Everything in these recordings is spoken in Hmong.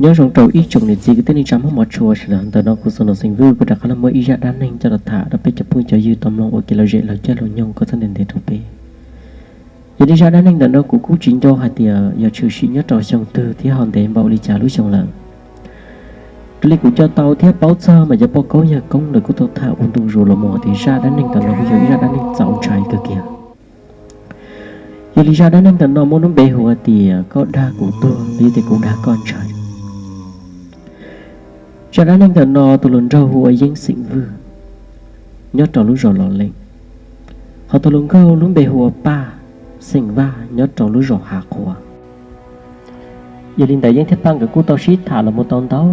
Nyob zoo rau ib tsoom niam txiv kwv tij neej tsa Hmoob mov tshua sawv daws. Ntawm no kuv Xeev Laus xeem Vwj kuv rov qab los muab ib zaj dab neeg coj los tham rau peb cov phooj cov ywg tau mloog ua kev lom zem los coj los nyoog kom txog ntev ntev rau peb. Yog li zaj dab neeg ntawm no kuv kuj tsis nco hais tias yog tshwm sim nyob rau xyoo twg thiab ho ntev npaum li cas lub xyoo lawm. Raws li kuv nco tau thiab paub txog mas cov poj koob yawg koob lawv kuj tau tham ua ntu zus los mus tias zaj dab neeg ntawm no kuj yog ib zaj dab neeg txaus ntshai kawg kiag. Yog li zaj dab neeg ntawm no muaj lub npe hu ua tias koj dag kuv tuag los yog tias kuv dag koj ntshai. Zaj dab neeg ntawm no tus hluas nraug hu ua Yeeb xeem Vwj, nyob rau lub zos Los Leej, ho tus hluas nkauj lub npe hu ua Paj xeem Vaj, nyob rau lub zos Hav Qhuav. Yog li ntawd Yeeb thiab Paj nkawd kuj tau sib tham los mus tau ntau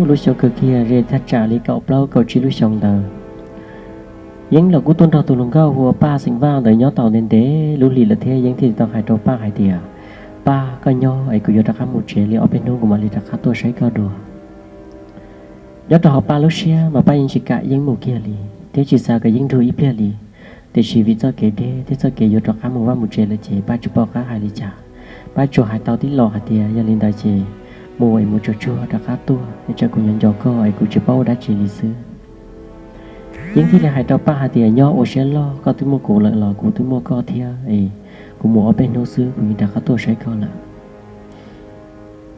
lub xyoo kawg kiag, ze thaj tsam li kaum plaub kaum tsib lub xyoo ntawd. Yeeb los kuj tuaj nrog tus hluas nkauj hu ua Paj xeem Vaj ntawd nyob tau ntev ntev lub hlis lawm thiab Yeeb thiaj li tau hais rau Paj hais tias, Paj, koj nyob es kuv yuav rov qab mus tsev li ob peb hnub kuv mam li rov qab tuaj saib koj dua. Nyob rau hauv Paj lub siab mas Paj yeej tsis kam Yeeb mus kiag li thiab tsis xav kom Yeeb nrug ib pliag li. Tiam sis vim txoj kev deb thiab txoj kev yuav rov qab mus vaj mus tsev lawm ces Paj tsis pom qab hais li cas. Paj tsuas hais tau tib lo hais tias, Yog li ntawd ces mus es mus tsuag tsuag rov qab tuaj es tsam kuv nco nco koj es kuv tsis paub ua dab tsi li xwb. Yeeb thiaj li hais rau Paj hais tias, Nyob ua siab loj, koj twb muaj kuv lawm los kuv twb muaj koj thiab es kuv mus ob peb hnub xwb kuv yeej rov qab tuaj saib koj lawm.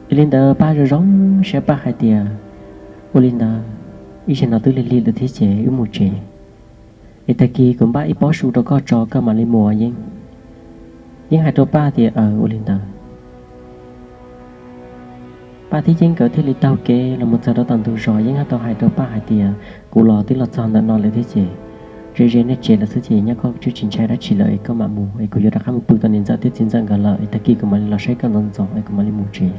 Yog li ntawd Paj zoo zoo siab Paj hais tias, Ua li ntawd, ib zaug no twb lig lig lawm thiab ces wb mus tsev, es tag kis kuv npaj ib pob su rau koj tso koj mam li mus Yeeb. Yeeb hais rau Paj tias, Aws, ua li ntawd. Paj thiab Yeeb nkawd thiaj li taug kev los mus txog rau tom ntug zos. Yeeb haj tau hais rau Paj hais tias, Kuv los twb los txog ntawm no lawm thiab ces ze ze nej tsev lawm xwb ces nyob koj twb tsis ntshai dab tsi lawm es koj mam mus es kuv yuav rov qab mus pw tom niam ntxawm thiab txiv ntxawm nkawd lawm es tag kis kuv mam li los saib koj ntxov ntxov es kuv mam li mus tsev.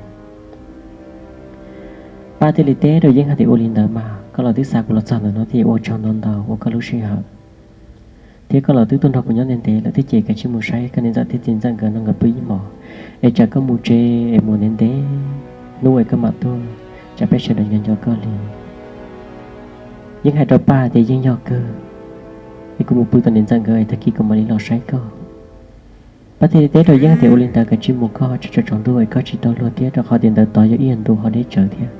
Paj thiaj li teb rau Yeeb hais tias, Ua li ntawd mas koj los twb xa kuv los txog ntawm no thiab ua tsaug ntau ntau ua koj lub sij hawm, thiab koj los twb tuaj nrog kuv nyob ntev ntev lawm thiab ces kav tsij mus saib koj niam ntxawm thiab txiv ntxawm nkawd no nkawd pw ib hmos, es tsam koj mus tsev es mus ntev ntev hnub es koj mam tuaj, tsam peb sawv daws nco nco koj li. Yeeb hais rau Paj tias, Yeej yog kawg, es kuv mus pw tom niam ntxawm nkawd es tag kis kuv mam li los saib koj. Paj thiaj li teb rau Yeeb tias, Ua li ntawd kav tsij mus koj, tsam tsaus ntuj es koj tsis tau luag thiab rau qhov tias ntawd tod yog ib yam ntu ho deb tsawv thiab.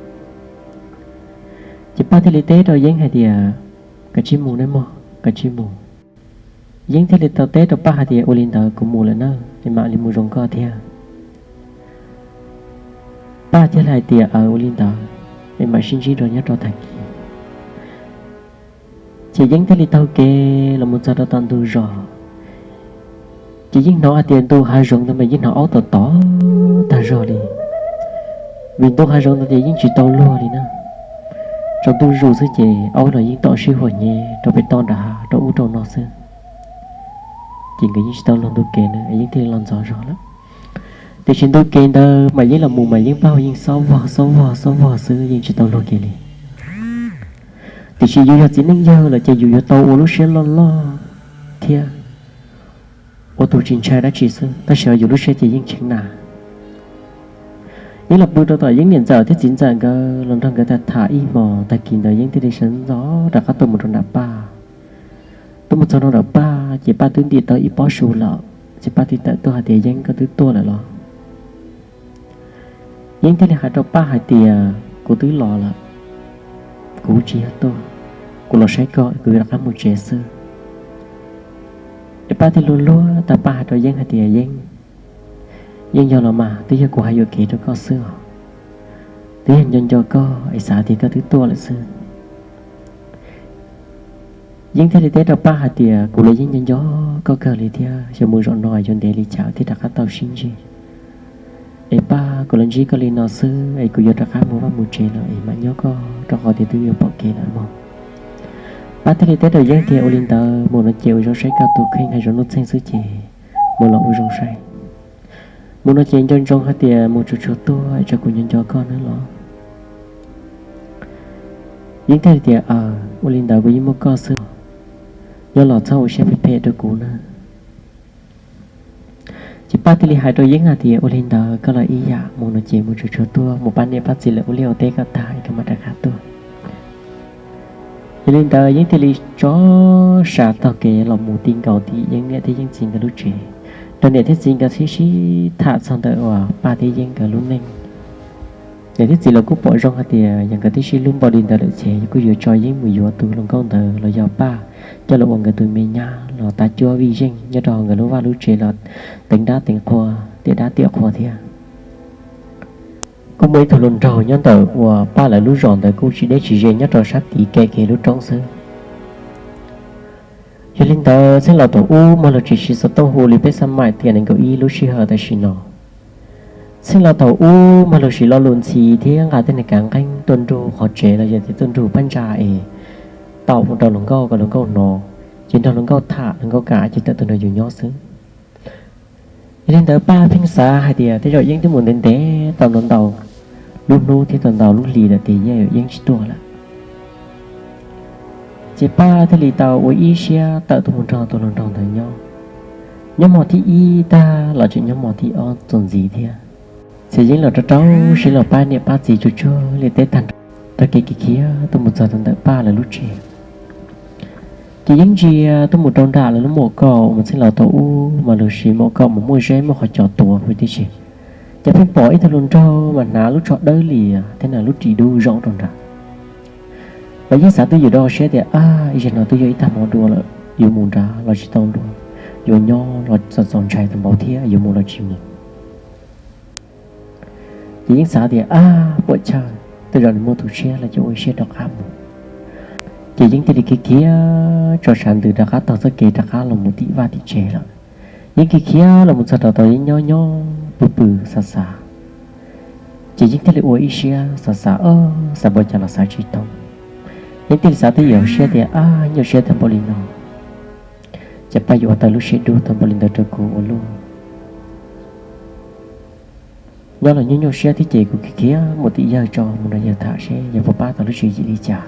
Ces Paj thiaj li teb rau Yeeb hais tias, Kav tsij mus nawb mog, kav tsij mus. Yeeb thiaj li tau teb rau Paj hais tias, Ua li ntawd kuv mus lawm na, es mam li mus zoo koj thiab. Paj thiaj li hais tias, Aws, ua li ntawd, es mam sib ntsib dua nyob rau tag kis. Ces Yeeb thiaj li taug kev los mus txog rau tom ntug zos. Ces Yeeb hnov hais tias ntu hav zoov ntawd mas Yeeb hnov aub tom tom tag zog li. Vim ntu hav zoov ntawd ces yeej tsis tau luag li na. Tsaus ntuj zus xwb ces aub los yeej tom sib huam nyev rau pem toj nram hav rau ub rau no xwb. Ces nkawd yeej tsis tau luag ntu kev na, Yeeb thiaj li los ntxov zog lawm. Tiam sis ntu kev ntawd mas Yeeb los mus mas Yeeb plaub hau yeej xob vog xob vog xob vog xwb, yeej tsis tau luag kiag li. Tiam sis yus yog txiv neej yawg lawm ces yus yuav tau ua lub siab loj loj thiab ua tus tsis ntshai dab tsi xwb, tab sis yus lub siab ces yeej tshee na. Yeeb los pw rau tom Yeeb niam ntxawm thiab txiv ntxawm nkawd los nrog nkawd tham tham ib hmos, tag kis ntawd Yeeb thiaj li sawv ntxov rov qab tuaj mus rau nram Paj. Tuaj mus txog rau nram Paj ces Paj twb ntim tau ib pob su lawm, ces Paj thiaj tawm tuaj hais tias, Yeeb, koj twb tuaj lawm los? Yeeb thiaj li hais rau Paj hais tias, Kuv twb los lawm, kuv tsis yog tuaj, kuv los saib koj, kuv yuav rov qab mus tsev xwb. Es Paj thiaj luag luag tag Paj hais rau Yeeb hais tias, Yeeb, yeej yog los mas, twb yog kuv hais yuam kev rau koj xwb os, twb yog nco nco koj es xav tias koj twb tuaj lawm xwb. Yeeb thiaj li teb rau Paj hais tias, Kuv los yeej nco nco koj kawg li thiab, xyov mus zaum no yuav ntev li cas thiaj rov qab tau sib ntsib. Es Paj, kuv los ntsib koj li no xwb es kuv yuav rov qab mus vaj mus tsev lawm es mam nyob koj rau qhov tias twb yuav pom kev lawm mog. Paj thiaj li teb rau Yeeb tias, Ua li ntawd mus no ces ua zoo saib koj tus kheej, hais zoo nuj txeeg xwb ces mus los ua zoo saib. Mus no ces nco ntsoov hais tias mus tsuag tsuag tuaj es tsam kuv nco nco koj nawb los? Yeeb thiaj li tias, Aws, ua li ntawd kuv yeej muaj koj xwb, nyob los txhob ua siab phem phem rau kuv na. Ces Paj thiaj li hais rau Yeeb hais tias, Ua li ntawd koj los ib yam, mus no ces mus tsuag tsuag tuaj, mus pab niam pab txiv lawv ua liaj ua teb kom tag es koj mam rov qab tuaj. Yog li ntawd Yeeb thiaj li tso siab taug kev los mus ti nkaus tim Yeeb niam thiab Yeeb txiv nkawd lub tsev, nrog niam thiab txiv nkawd sib sib tham txog ntawm uas Paj thiab Yeeb nkawd lub neej. Niam thiab txiv los kuj pom zoo hais tias yog nkawd twb sib hlub npaum li ntawd lawm ces kuj yuav tso Yeeb mus yuav tus hluas nkauj ntawd los yog Paj coj los ua nkawd tus me nyab los tav cuab vij zeej nyob rau hauv nkawd lub vaj lub tsev los teev dab teev qhua, tiam dab tiam qhua thiab. Kuj muaj ib tug hluas nraug nyob ntawm uas Paj lawv lub zos ntawd kuj tsis deb tsis ze nyob rau sab tid ke kiag lub roob xwb. Yog li ntawd txheej laus thaum ub mas luag tsis siv xov tooj hu li peb xab maim tias nees nkaum ib lub sij hawm tam sim no. Txheej laus thaum ub mas luag siv lo lus ntxhi thiab nqa tej niag kav nqeeb tuaj nrug qhov tsev los yog tias tuaj nrug phab ntsa es tau mus rau hluas nkauj kom hluas nkauj hnov, ces nrog hluas nkauj tham hluas nkauj kam ces tawm tuaj nrog yus nyob xwb. Yog li ntawd Paj pheej xav hais tias tej zaum Yeeb twb mus ntev ntev tau ntau ntau lub hnub thiab tau ntau lub hlis lawm tias Yeeb tsis tuaj lawm. Ces Paj thiaj li tau ua ib siab tawm tuaj mus nrog tus hluas nraug ntawd nyob. Nyob hmo thib ib tag los tseem nyob hmo thib ob txuas ntxiv thiab. Txhias Yeeb los rau rau siab los pab niam pab txiv tsuag tsuag li teb tag nrho, taug kev khiav khiav tuaj mus txog rau ntawm Paj lawv lub tsev. Ces Yeeb ntsia tuaj mus rau nram lawv lub mom kaum uas txheej laus thaum ub mas luag siv mom kaum mas muaj zeb muaj qhov cos tuav huv tib si. Ces pheej pom ib tug hluas nraug mas hnav lub tsho dawb lias thiab hnav lub ris dub zaum rau nram. Mas Yeeb xav twj ywm rau hauv siab tias, ab, ib zaug no twb yog ib tag hmo dua lawm, yuav mus nrad los tsis tau dua, yuav nyob los txaus txaus ntshai tau npaum thiab yuav mus los tsis mus. Ces Yeeb xav tias, ab, puam chawj, tej zaum nws muaj tus tshiab los ces ua ib siab rov qab mus. Ces Yeeb thiaj li khiav khiav tso sav ntws rov qab taug txoj kev rov qab los mus tim vaj tim tsev lawm. Yeeb khiav khiav los mus txog rau tom Yeeb nyob nyob pw pw xav xav. Ces Yeeb thiaj li ua ib siab xav xav, xav npaum cas los xav tsis thoob. Yeeb thiaj li xav twj ywm hauv siab tias, ab, nyuaj siab tag npaum li no, ces Paj yuav ua tau lub siab dub tag npaum li ntawd rau kuv ua luaj. Nyob los nyuaj nyuaj siab thiab ces kuv khiav khiav mus tim yawg tso mus nrog yawg tham seb yawg puas pab tau lub tswv yim li cas.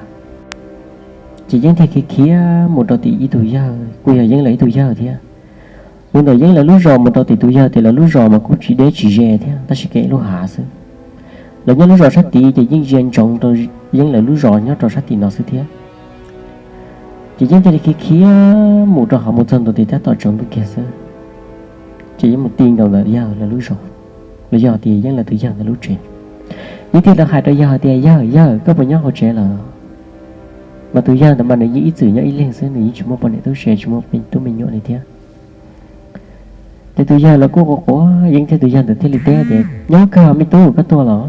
Ces Yeeb thiaj khiav khiav mus rau tim ib tug yawg, kuj yog Yeeb lawv ib tug yawg thiab. Mus ntawm Yeeb lawv lub zos mus rau tim tus yawg tias lawv lub zos mas kuj tsis deb tsis ze thiab tab sis kev lub hav xwb. Lawv nyob lub zos sab tid ces yeej ntsia ntsoov rau Yeeb lawv lub zos nyob rau sab tim no xwb thiab. Ces Yeeb thiaj li khiav khiav mus rau hauv mus txog ntua tim tab tom tsaus ntuj kiag xwb. Ces Yeeb mus ti nkaus ntawm yawg lawv lub zos, los yog tias Yeeb lawv tus yawg ntawd lub tsev. Yeeb thiaj li hais rau yawg tias, yawg, yawg, koj puas nyob hauv tsev lawm? Mas tus yawg ntawd mas nws yeej ib txwm nyob ib leeg xwb, nws yeej tsis muaj poj niam tub se, tsis muaj tub me nyuam li thiab. Ces tus yawg los kuj quav quav Yeeb thiab tus yawg ntawd thiaj li teb tias, nyob kawg me tub, koj tuaj los?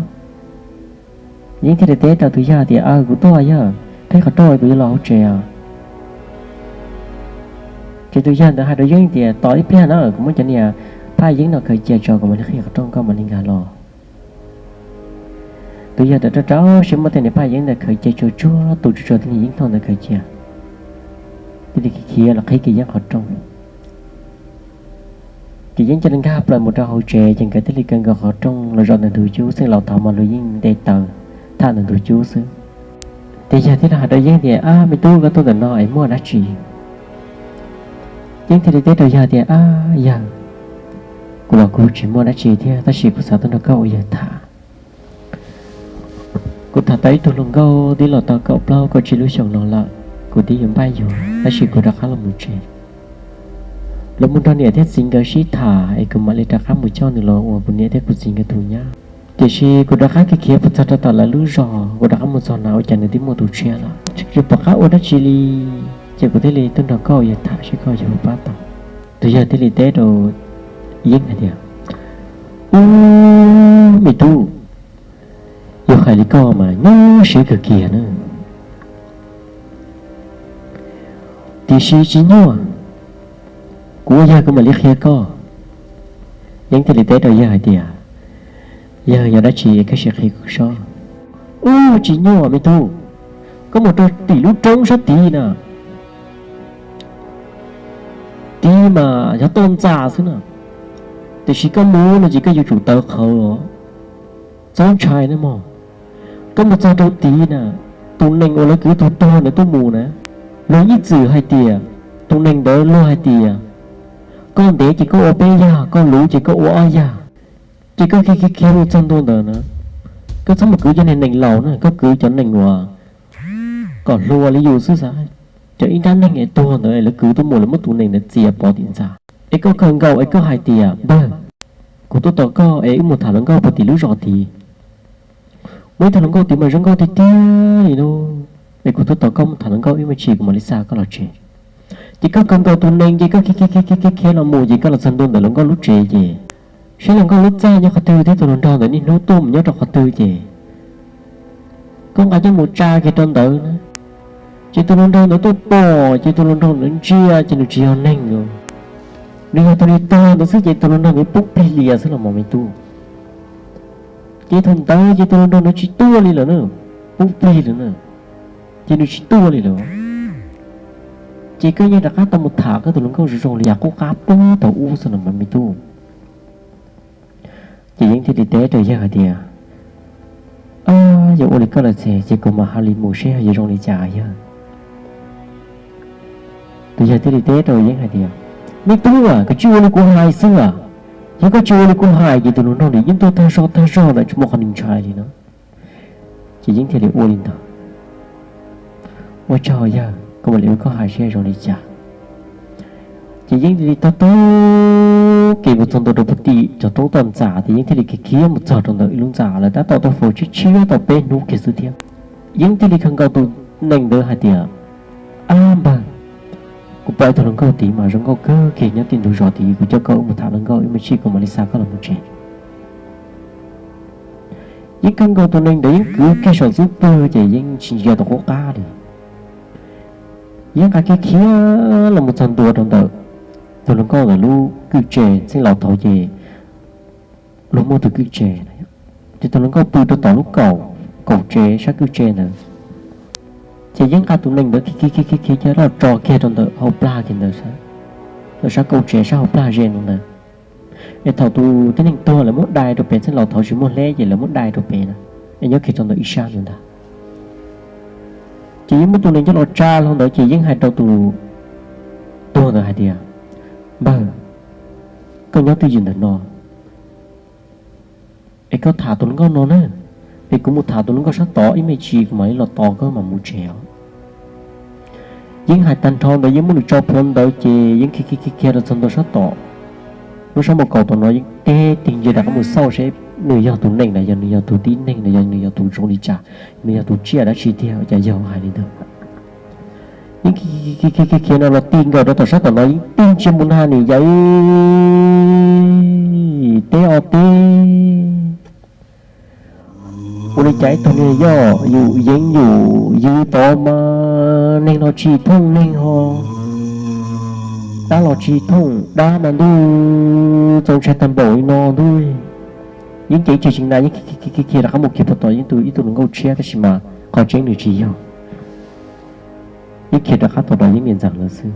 Yeeb thiaj li teb rau tus yawg tias, aw, kuv tuaj yawg, qhib qhov rooj kuv yuav los hauv tsev os. Ces tus yawg ntawd hais rau Yeeb tias, tos ib pliag na, kuv muab cov niag phaj yeeb no khaws cia tso kuv mam li qhib qhov rooj koj mam li nkag los. Tus yawg ntawd rau rau siab muab tej niag phaj yeeb ntawd khaws cia tsuag tsuag, tus tsuag tsuag tej niag yeeb thooj ntawd khaws cia, thiaj li khiav los qhib kiag Yeeb qhov rooj. Ces Yeeb cia li nkag plaws mus rau hauv tsev, ces nkawd thiaj li kaw nkaus qhov rooj los zaum ntawm ntug cub, txheej laus thaud mas luag yeej nte taws tham ntawm ntug cub xwb. Ces yawg thiaj li hais rau Yeeb tias, ab, me tub, koj tuaj ntawm no es muaj dab tsi? Yeeb thiaj li teb rau yawg tias, ab yawg, kuv los kuv tsis muaj dab tsi thiab tab sis kuv xav tuaj nrog koj ua yawg tham. Kuv tham tau ib tug hluas nkauj twb los tau kaum plaub kaum tsib lub xyoos no lawm, kuv twb yuav npaj yuag tab sis kuv rov qab los mus tsev, los mus nrog niam thiab txiv nkawd sib tham es kuv mam li rov qab mus coj nws los ua kuv niam thiab kuv txiv nkawd tus nyab. Tiam sis kuv rov qab khiav khiav mus txog rau tom lawv lub zos, kuv rov qab mus txog na ua cas nws twb muaj tus tshiab lawm, tsis pom qab ua dab tsi li. Ces kuv thiaj li tuaj nrog koj ua yawg tham seb koj yuav pab tau. Tus yawg thiaj li teb rau Yeeb hais tias, ub, me tub, yog hais li koj mas nyuaj siab kawg kiag na. Tiam sis tsis nyuaj, kuv ua yawg kuv mam li qhia koj. Yeeb thiaj li teb rau yawg hais tias, yawg, yog dab tsi koj sim qhia kuv sob. Ub, tsis nyuaj me tub, koj mus rau tim lub roob sab tid na, tid mas yog toj ntxas xwb na, tiam sis koj mus no ces koj yuav tsum tawv qhawv, txhob ntshai na mog. Koj mus txog rau tid na, tus nees uas lawv kwv tus tuag ntawd tuaj mus na, luag ib txwm hais tias, tus nees ntawd luag hais tias, koj ntev ces koj ua peb yag, koj luv ces koj ua ob yag. Ces koj khiav khiav khiav mus txog ntua ntawd na, koj txhob mus kwv cov niag nees laus na, koj kwv cov nees uas kom hluas li yus xwb xav, cov ib nrab neeg es tuag ntawd es lawv kwv tuaj mus lawv muab tus nees ntawd txiav pov tim ntxa. Es koj khaws nkaus es koj hais tias, npawg, kuv tuaj tos koj es wb mus tham hluas nkauj puag tim lub zos tid. Muaj ib tug hluas nkauj tid mas zoo nkauj tiag tiag li lauj, es kuv tuaj tos koj mus tham hluas nkauj ib me ntsis kuv mam li xa koj los tsev. Ces koj kawg nkaus tus nees ces koj khiav khiav khiav khiav los mus ces koj los txog ntua ntawm hluas nkauj lub tsev ces saib hluas nkauj lub txaj nyob qhov twg thiab tus hluas nraug ntawd niaj hnub tuaj mus nyob rau qhov twg ces koj nqa coj mus tsa kiag rau ntawd na. Ces tus hluas nraug ntawd tuaj pom ces tus hluas nraug ntawd ntsia ces nws tsis yog neeg os, nws yog tus li tuag ntawd xwb ces tus hluas nraug ntawd poob plig lias xwb los mas me tub. Ces thaum ntawd ces tus hluas nraug ntawd tsis tuaj li lawm na, poob plig lawm na, ces nws tsis tuaj li lawm. Ces koj yeej rov qab tau mus tham koj tus hluas nkauj zoo zoo li cas qub qab puag thaum ub xwb los mas me tub. Ces Yeeb thiaj li teb rau yawg hais tias, Yog ua li koj lawm ces, ces kuv mam ho li mus seb ho yuav zoo li cas yawg. Tus yawg thiaj li teb rau Yeeb hais tias, Me tub, koj tsis ua li kuv hais xwb as. Yog koj tsis ua li kuv hais ces tus hluas nraug ntawd yeej tuaj tag zog tag zog ntawm tsis muaj qhov nws ntshai li no. Ces Yeeb thiaj li ua li ntawd. Ua tsaug yawg, kuv mam li ua koj hais seb zoo li cas. Ces Yeeb thiaj li taug taug kev mus txog ntua rau puag tim cov roob toj ntxas ces Yeeb thiaj li khiav khiav mus txog rau ntawm ib lub ntxa lawv tab tom tuaj faus tshiab tshiab tau peb hnub kiag xwb thiab. Yeeb thiaj li khaws nkaus tus nees ntawd hais tias, Ab npawg, kuv pom ib tug hluas nkauj tid mas zoo nkauj kawg kiag nyob tim ntug zos tid, kuv coj koj mus tham hluas nkauj ib me ntsis kuv mam li xa koj los mus tsev. Yeeb khaws nkaus tus nees ntawd Yeeb kwv kiag saum xub pwg ces Yeeb tsis ntsia tus qub qab li. Yeeb nqa kiag khiav los mus txog ntua rau ntawm tus hluas nkauj ntawd lub kwj tse txheej laus thaud ces luag muaj tus kwj tse, ces tus hluas nkauj pw rau tom lub kaum, kaum tsev sab kwj tse ntawd. Ces Yeeb nqa tus nees ntawd khiav khiav khiav khiav coj los tso kiag rau ntawm hauv plag kiag ntawd, rau sab kaum tsev sab hauv plag ze no ntawd. Es thaum tus tib neeg tuag lawv muab dai rau pem, txheej laus thaud tsis muaj hleb ces lawv muab dai rau pem na, es nyob kiag rau ntawm ib sab ntawd ntag. Ces Yeeb muab tus nees coj los tsa hlo ntawd ces Yeeb hais rau tus tuag ntawd hais tias, Npawg, koj nyob twj ywm ntawm no es koj tham tus hluas nkauj no na, es kuv mus tham tus hluas nkauj sab tod ib me ntsis kuv mam li los tos koj mam mus tsev os. Yeeb hais tag nrho ntawd Yeeb muab nws tso plhuav ntawd ces Yeeb khiav khiav khiav khiav rau txog ntua sab tom lub sab npoo kaus tom no, Yeeb teb tig ntsia rov qab mus xauj seb nws yog tus neeg na, yog nws yog tus tib neeg na, yog nws yog tus zoo li cas, nws yog tus tsiaj dab tsi tiag, cas yog hais li ntawd. Yeeb khiav khiav no los tig nkaus rau tom sab tom no, Yeeb tig ntsia mus na, nws yog ib teb ob teb. Ua li cas ib tug niag yog yus Yeeb yus ywg tod mas neeg los tsis thooj neeg ho, dab los tsis thooj dab mas ntuj, txaus ntshai tag npaum li no ntuj. Yeeb cev tseg tsis na, Yeeb khiav khiav rov qab mus kiag puag tom Yeeb tus ib tug hluas nkauj tshiab tab sis mas qhov tseeb nws tsis yog. Yeeb khiav rov qab tau rau Yeeb niam ntxawm lawm xwb.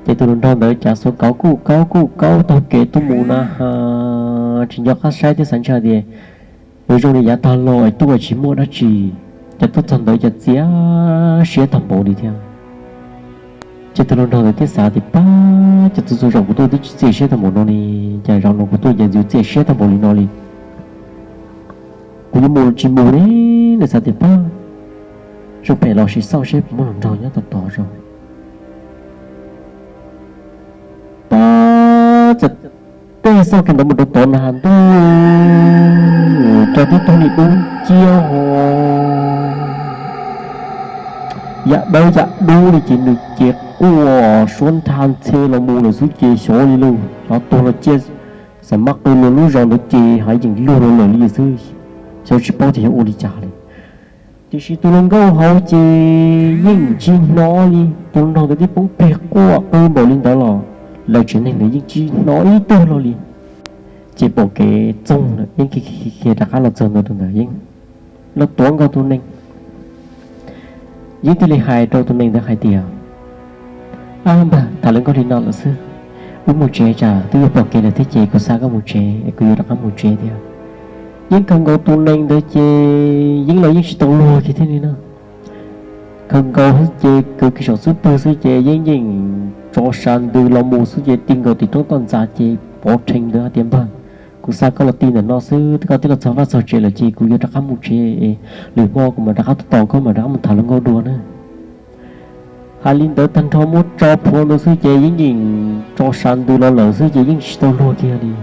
Ces tus hluas nraug ntawd cas xuav kauv kuj kauv kuj kauv taug kev tuaj mus na has, tsis nco qab saib thiab xav ntshe tias yuav zoo li yav tag los tuaj tsis muaj dab tsi, ces tuaj txog ntawd cas txias siab tag npaum li thiab. Ces tus hluas nraug ntawd thiaj xav tias, Pab, cas txhua txhua zaus kuv tuaj twb tsis txias siab tag npaum no li, cas zaum no kuv tuaj cas txias siab tag npaum li no li. Kuv yuav mus los tsis mus ne? Nws xav tias, Pab, zoo phem los sis xauj seb puas muaj hluas nraug nyob tod tod zog. Pab, txawm tej xauj kiag ntawd mus rau tod na has ntuj, cas tib tug niag dub nciab ho yam dawb yam dub li ces nws ces quaj suab ntha ntxhe los mus lawm xwb ces xyov li lauj, xyov tuag los cia, xam mab qw luag lub zos ntawd ces hav yeem luag los lawm li xwb, xyov tsis paub tias yog ua li cas li. Tiam sis tus hluas nkauj hauv ces yeej tsis hnov li, tus hluas nraug ntawd twb poob plig quaj qw npaum li ntawd los lawv tsev neeg ntawd yeej tsis hnov ib tug los li. Ces pom kev txoog lawm, Yeeb khiav khiav rov qab los txog ntawd, tus ntawd Yeeb los tuav nkaus tus nees. Yeeb thiaj li hais rau tus nees ntawd hais tias, Ab npawg, tham hluas nkauj li no lawm xwb, wb mus tsev tsam twb yuav pom kev lawm thiab ces kuv xa koj mus tsev es kuv yuav rov qab mus tsev thiab. Yeeb khaws nkaus tus nees ntawd ces Yeeb los yeej tsis tau luag kiag thiab li na. Khaws nkaus xwb ces kwv kiag saum xub pwg xwb ces Yeeb yeej tso sa ntws los mus xwb ces tig nkaus tim roob toj ntxas ces pov rhees ntawd hais tias, Npawg, kuv xa koj los ti ntawm no xwb, koj twb los txog vaj txog tsev lawm ces kuv yuav rov qab mus tsev, lwm hmo kuv mam rov qab tos koj mam rov qab mus tham hluas nkauj dua na. Hais li ntawd tag nrho muab tso plhuav ntawd xwb ces Yeeb yeej tso sa ntws los lawm xwb ces yeej tsis tau luag kiag li.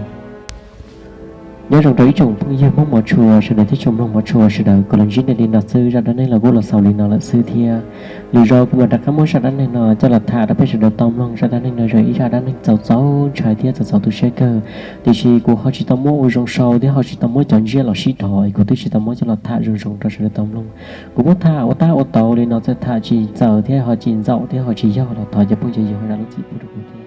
Nyob zoo rau ib tsoom phooj ywg Hmoob hmov tshua sawv daws thiab tsoom mloog hmov tshua sawv daws, kuv los ntsib nej li no xwb, zaj dab neeg los kuj los xaus li no lawm xwb thiab. Lwm zaus kuv mam rov qab muab zaj dab neeg no coj los tham rau peb sawv daws tau mloog. Zaj dab neeg no yog ib zaj dab neeg txaus txaus ntshai thiab txaus txaus tu siab kawg, tiam sis kuv ho tsis tau muab ua zoo sau thiab ho tsis tau muab cov ntsiab los sib dhos es kuv twb tsis tau muab coj los tham zoo zoo rau sawv daws tau mloog. Kuv muab tham ua tab ua tau li no txawm tham tsis txawm thiab ho tsis ntxaum thiab ho tsis yog los thov cov phooj cov ywg ho zam lub txim pub rau kuv thiab.